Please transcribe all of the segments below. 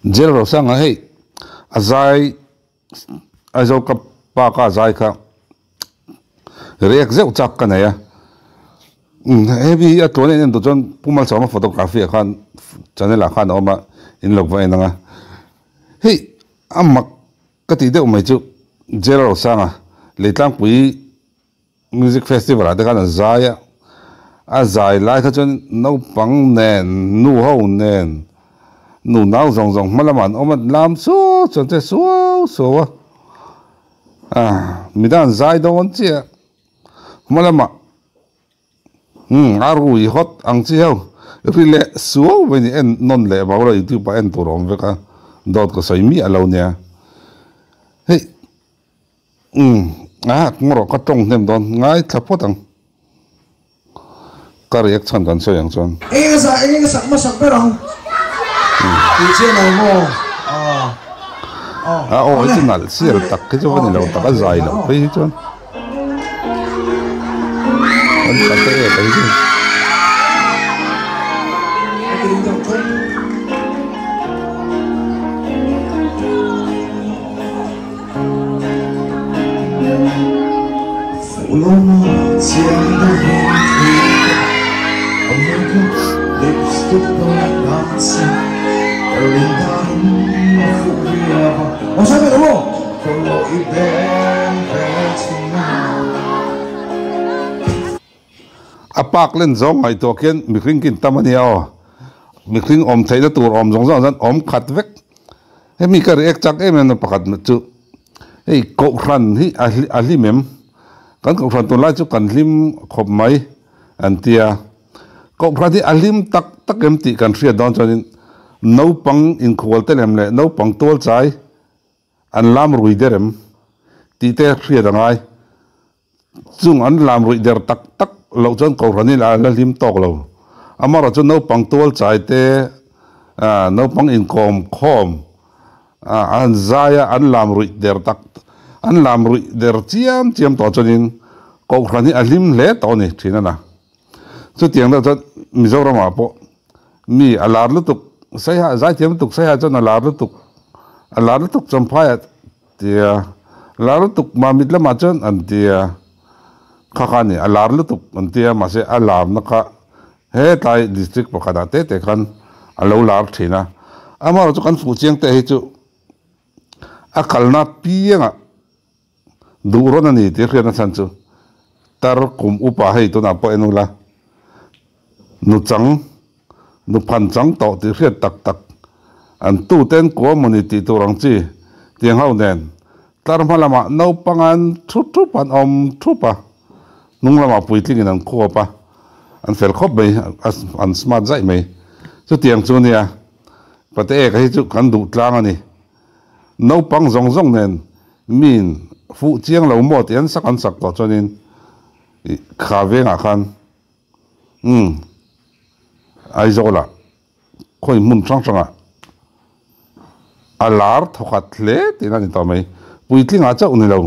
Jail Rosanga hei a zai Aizawl ka pa ka zai kha react zeuh chak ka nei a heavy hi a tluan en en tur chuan Pu Malsawma photography ah khan channel ah khan a awm a in lo va en ang a hei a mak ka tih deuh mai chu Jail Rosanga Leitlangpui Music festival ah te khan a zai a, a zai lai kha chuan naupang nen, nu ho nen, nu nau zawng zawng hma lamah an awm a, lam suau chuan che suau suau a, ah midang an zai dawn chiah hma lamah umm a rui hawt ang chi ho ri leh suau mai ni en nawn leh vau lo youtube ah en tur a awm vek a, dawt ka sawi miah lo nia hei. Umm a kawng rawh ka tawng hnem dawn ngai thla phawt ang ka react chhan kan sawi ang chuan. Eng a zah eng a sak hmasak ber ang tih chian ang maw ah ah A aw hi chu nalh sial tak hi chu va ni lo tak a zai loh phei hi chuan an tla te e phei chu. A park len zawng ngaihtuah khian mihring kin tam a nia aw. Mihring awm theihna tur awm zawng zawng ah chuan awm khat vek. Hemi ka react chak em em na pakhat chu hei kohhran hi a hlim em? Kan kohhran tunlai chu kan hlim khawp mai an tia. Kohhran hi a hlim tak tak em tih kan hriat dawn chuanin naupang inkhual te lem leh naupang tual chai an lam rui der em tih te hriat a ngai. Chung an lam ruih der tak tak loh chuan kohhran hi a la hlim tawk lo. Amaherawh chu naupang tual chai te, naupang inkawm khawm an zai a, an lam ruih der tak, an lam ruih der chiam chiam tawh chuanin kohhran hi a hlim hle tawh a ni thin a na. Chutiang deuh chuan Mizoramah pawh mi a lar lutuk, Saiha, zaithiam lutuk Saiha chuan a lar lutuk, a lar lutuk Champhaiah Tia, lar lutuk mah mit lamah chuan an tia, kha kha a ni, a lar lutuk an tia, mahse a larna kha hetlai district pakhatah te te khan a lo lar thin a, amaherawh chu kan fuh chiang te hi chu a kalna piangah duh rawn a ni tih hriatna chhan chu tar kum upa hei tunah pawh en ula nuchang Nu phan chang tawh tih hriat tak tak an tuten kua mawni tih tur ang chi tiang ho nen tlar hma lamah naupang an thu thup an awm thup a, hnung lamah puitlingin an khuap a, an fel khawp mai an smart zaih mai. Chutiang chu nia Pate eka hi chu kan duh tlang a ni. Naupang zawng zawng nen miin fuh chiang lo maw tih an sak an sak tawh chuanin kha vengah khan Umm Aizawlah khawi hmun hrang hrangah a lar thawkhat hle tihna a ni tawh mai. Puitlingah chauh ni lo,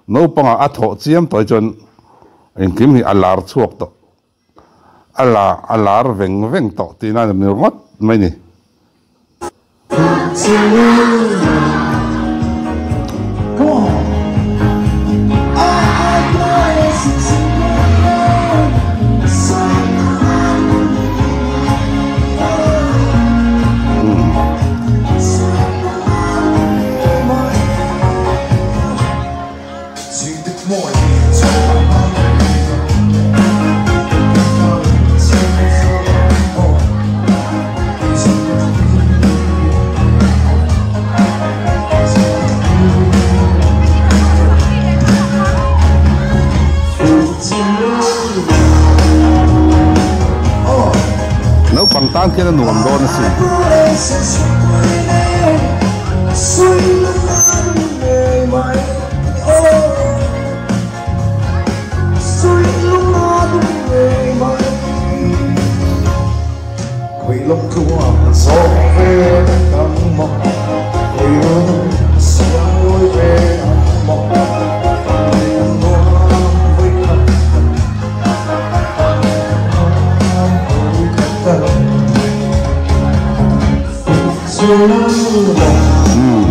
naupangah a thawh chiam tawh hi chuan engkim hi a lar chhuak tawh, a la a lar veng veng tawh tihna a ni ringawt mai ni. Naupang tan khian a nuam dawn asin.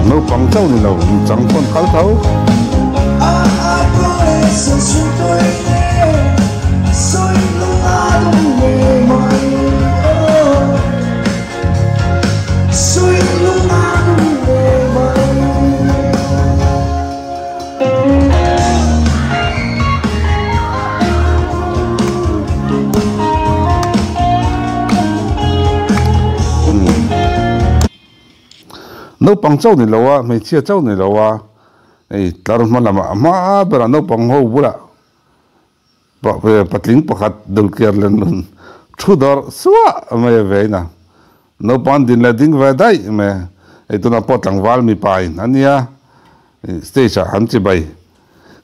Naupang chauh ni lo, chang pawn kal tho. Naupang chauh ni lo a, hmeichhia chauh ni lo a, hei tlar hma lamah hma berah naupang ho bulah patling pakhat dulkiar len rawn thu dawrh suah mai a vein a, naupang din leh ding ve daih mai a, hei tunah pawh tlangval mipa in a nia. Stage ah han chibai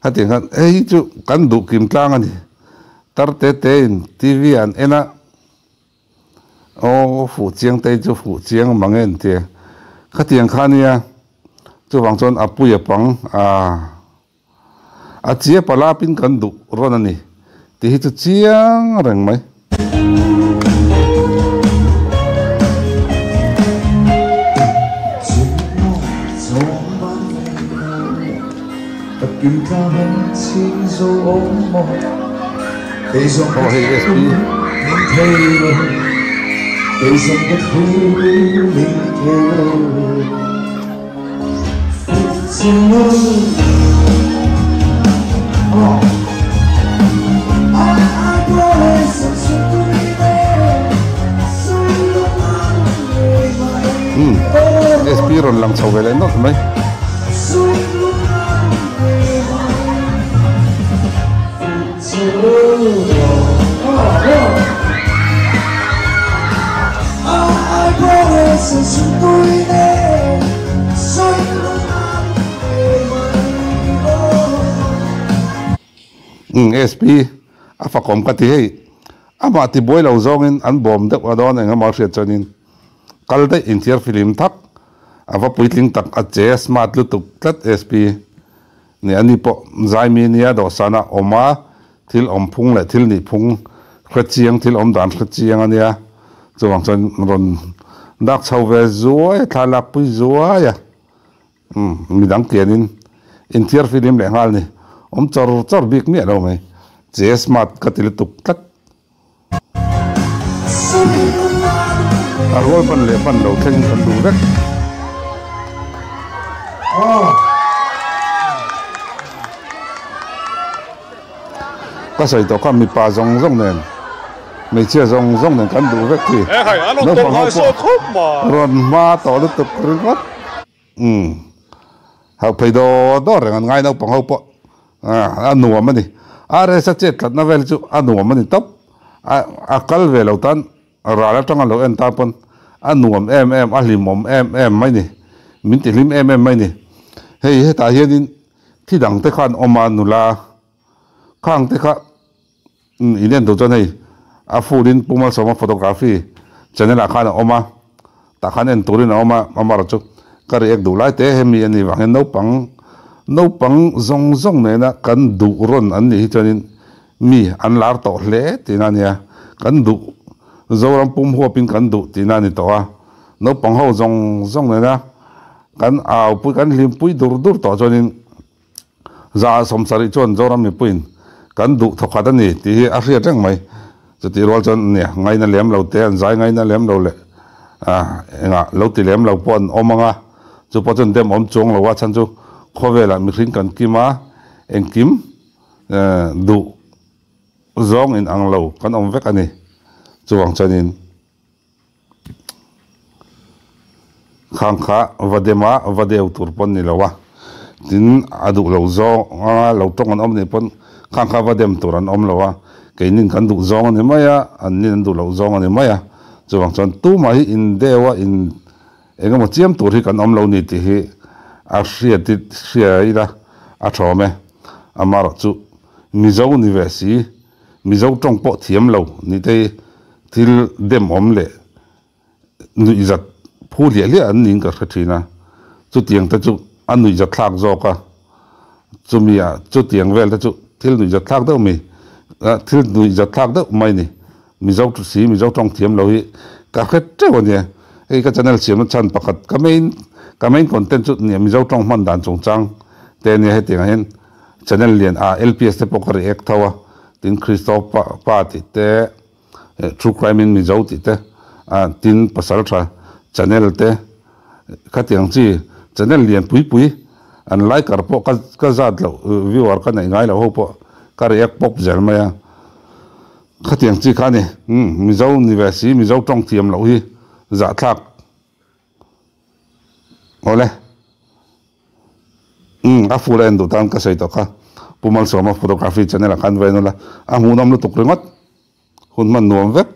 khatiang khan hei hi chu kan duh kim tlang a ni tar te te in TV ah an en a aw fuh chiang te hi chu fuh chiang mang e an ti a khatiang kha nia chuvang chuan a puia pang ah a chia palap in kan duh rawn a ni tih hi chu chiang reng mai. Aw hei SP. Umm SP rawn lang chho ve leh nawlh mai. Umm SP a fakawm ka ti hei amah tibuai lo zawngin an bawm deuh a dawn eng emaw a hriat chuanin kal daih inthiar filim thak a va puitling tak a che smart lutuk tlat SP. Ni ani pawh zaimi nia dawhsana awm a, thil awm phung leh thil nih phung hre chiang, thil awm dan hre chiang a nia. Chuvang chuan rawn dak chho ve zuai a, thla lak pui zuai a, umm midang kianin inthiar filim leh nghal ni, awm chawr chawr bik miah lo mai, che smart ka ti lutuk tlat. A rual ban leh ban lo thlengin kan duh vek. Ka sawi tawh kha mipa zawng zawng nen hmeichhia zawng zawng nen kan duh vek hi. Naupang ho pawh rawn hma tawh lutuk ringawt. Umm hauh phei dawr dawr reng an ngai naupang ho pawh a nuam a ni. RS a chet tlatna vel chu a nuam a ni tawp. A kal ve lo tan ral atanga lo en tan pawn a nuam em em a hlimawm em em mai ni. Min ti hlim em em mai ni. Hei hetah hianin thi dang te khan awm a nula khang te kha in en duh chuan hei a full in Pu Malsawma photography channel ah khan a awm a tah khan en turin a awm a amaherawhchu chu ka react duh lai te hemi a nih vang hian naupang naupang zawng zawng nena kan duh rawn an nih hi chuanin mi an lar tawh hle tihna a nia kan duh Zoram pum huapin kan duh tihna a ni tawh a naupang ho zawng zawng nena kan au pui kan hlimpui dur dur tawh chuanin. Za sawmsarih chuan Zoram mipuiin kan duh thawkhat a ni tih hi a hriat reng mai. Chutih rual chuan nia ngaina lem lo te, an zai ngaina lem lo leh engah lo ti lem lo pawh an awm ang a, chu pawh chuan dem awm chuang lo a, chhan chu khawvelah mihring kan kim a, engkim duh zawng inang lo kan awm vek a ni. Chuvang chuanin. Khang kha va dem a, va deu tur pawn ni lo a, tin a duh lo zawng a lo tawng an awm nih pawn khang kha va dem tur an awm lo a, keinin kan duh zawng a ni mai a, an nin an duh loh zawng a ni mai a, chuvang chuan tumah hi in deu a in eng emaw chiam tur hi kan awm lo ni tih hi a hriat i hria ila a thawm e, amaherawh chu Mizo ni ve si. Mizo tawng pawh thiam lo ni te thil dem awm leh nuihzat phu hliah hliah an niin ka hre thin a, chutiang te chu a nuihzat thlak zawk a, chumi ah chutiang vel te chu thil nuihzat thlak deuh mi thil nuihzat thlak deuh mai ni. Mizo si Mizo tawng thiam lo hi ka hre teuh a nia, Hei ka channel siamna chhan pakhat ka main ka main content chu nia Mizo tawng hman dan chungchang te ania hetiangah hian channel lian a LPS te pawh ka react tho a tin Christo pa pa tih te True Crime in Mizo tih te ah tin pasal tha channel te khatiang chi channel lian pui pui an liker pawh ka ka zat loh viewer ka neih ngai loh ho pawh ka react pawp zel mai a. Khatiang chi kha a ni. Umm Mizo ni ve si, Mizo tawng thiam loh hi zahthlak awle. Umm a full a en duh tan ka sawi tawh kha. Pu Malsawma photography channel ah khan va en ula, a hmuhnawm lutuk ringawt. Hun hman nuam vek.